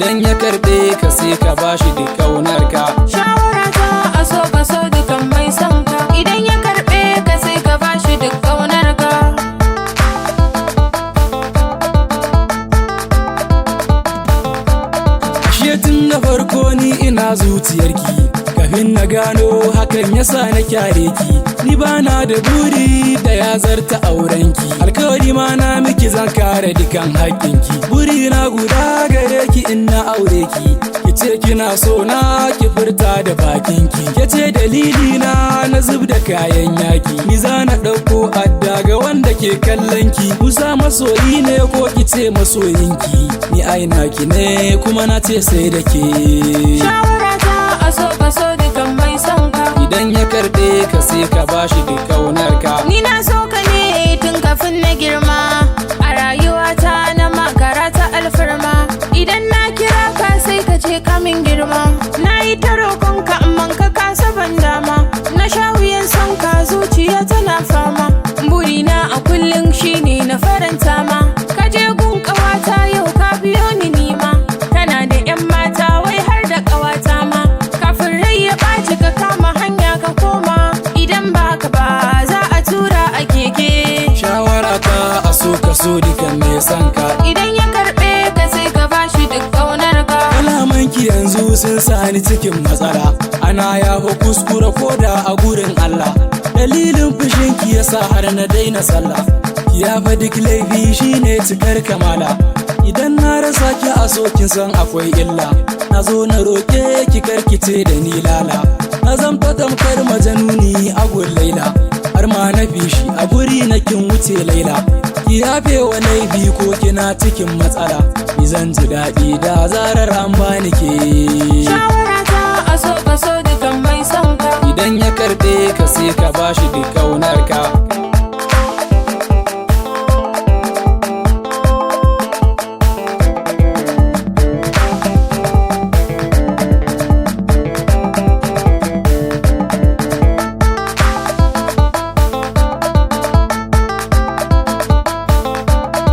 Idan ya karɓe ka, sai ka bashi duk ƙaunarka. Shawara ta, a so ka so dukan mai son ka. Idan ya karɓe ka, sai ka bashi duk ƙaunar ka. Ashe tun da farko ni ina zuciyarki, kafin na gano hakan yasa na kyare ki. Ni bana da buri da ya zarta aurenki, alkawari ma na miki, zan kare dukan haƙƙinki. Buri na guda gare ki, in na aure ki, ki ce kina so na, ki furta da bakinki. Ke ce dalili na na zub da kayan yaki, ni za na ɗauko adda ga wanda ke kallon ki. Musa masoyi ne, ko ki ce masoyinki, ni aina ki ne, kuma na ce sai da ke. Shawara ta, a so ka so dukan mai son ka. Idan ya karɓe ka, sai ka bashi duk ƙaunarka. Ni na so ka ne tun kafin na girma. A rayuwata na makara ta alfarma. Idan na kira ka, sai ka ce kamin girma. Na yi ta roƙonka, amman ka kasa ban dama. Na sha wuyan son ka, zuciya tana fama. Burina a kullum shine na faranta ma. Ka je gun ƙawata, yau ka biyo ni nima. Kana da 'yan mata, wai har da ƙawata ma. Kafin rai ya ɓaci, ka kama hanya ka koma. Idan ba ka ba, za a tura a keke. Shawara ta, a so ka so dukan mai son ka. Idan ya karɓe ka, sai ka bashi duk ƙaunar ka. Kalamanki yanzu sun sa ni cikin matsala, ana yafa kuskure ko da a gurin Allah. Dalilin fushinki yasa har na daina sallah. Ki yafa duk laifi, shine cikar kamala. Idan na rasa ki a so, kin san akwai illa. Na zo na roƙe ki, karkice da ni lala. Na zamta tamkar majanuni a gun Laila, har ma na fishi a guri na, kin wuce Laila. Ki yafe wa laifi ko kina cikin matsala, ni zan ji daɗi da zarar an bani ke. Shawara ta, a so ka so dukan mai son ka. Idan ya karɓe ka, sai ka bashi duk ƙaunarka.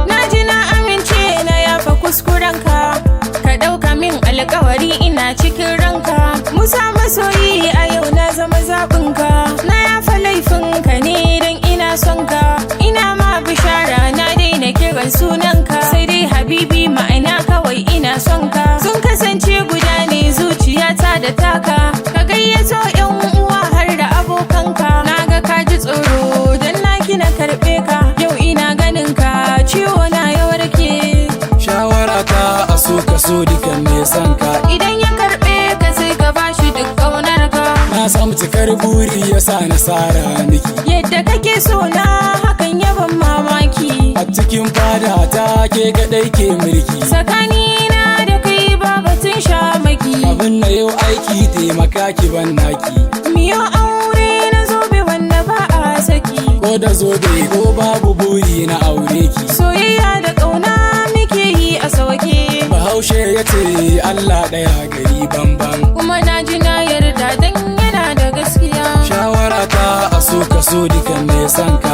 Na ji na amince, na yafa kuskurenka. Ka ɗauka min alkawari, ina cikin ranka. Musa masoyi, a yau na zama zaɓinka. Na yafa laifinka ne don ina son ka. Ina ma bishara, na daina kiran sunanka. Sai dai habibi, ma'ana kawai ina son ka. Sun kasance guda ne, zuciyata da taka. Ka gayyato 'yan uwa har da abokanka. Na ga ka ji tsoro don na kina karɓe ka. Yau ina ganin ka, ciwo na ya warke. Shawara ta, a so ka so dukan mai son ka. Idan ya karɓe ka, sai ka bashi duk ƙaunar ka. Na samu cikar buri, yasa na sara miki. Yadda kake so na, hakan yaban mamaki. A cikin fada ta, ke kadai ke mulki. Tsakanina da kai ba batun shamaki. Abin na yau aiki, taimaka ki ban naki. Miyo aure na zobe wanda ba a saki. Ko da zobe ko babu, buri na aure ki. Soyayya da ƙauna muke yi a sauke. Bahaushe ya ce Allah ɗaya gari banban. Kuma na ji na yarda, dan yana da gaskiya. Shawara ta, a so ka so dukan mai son ka.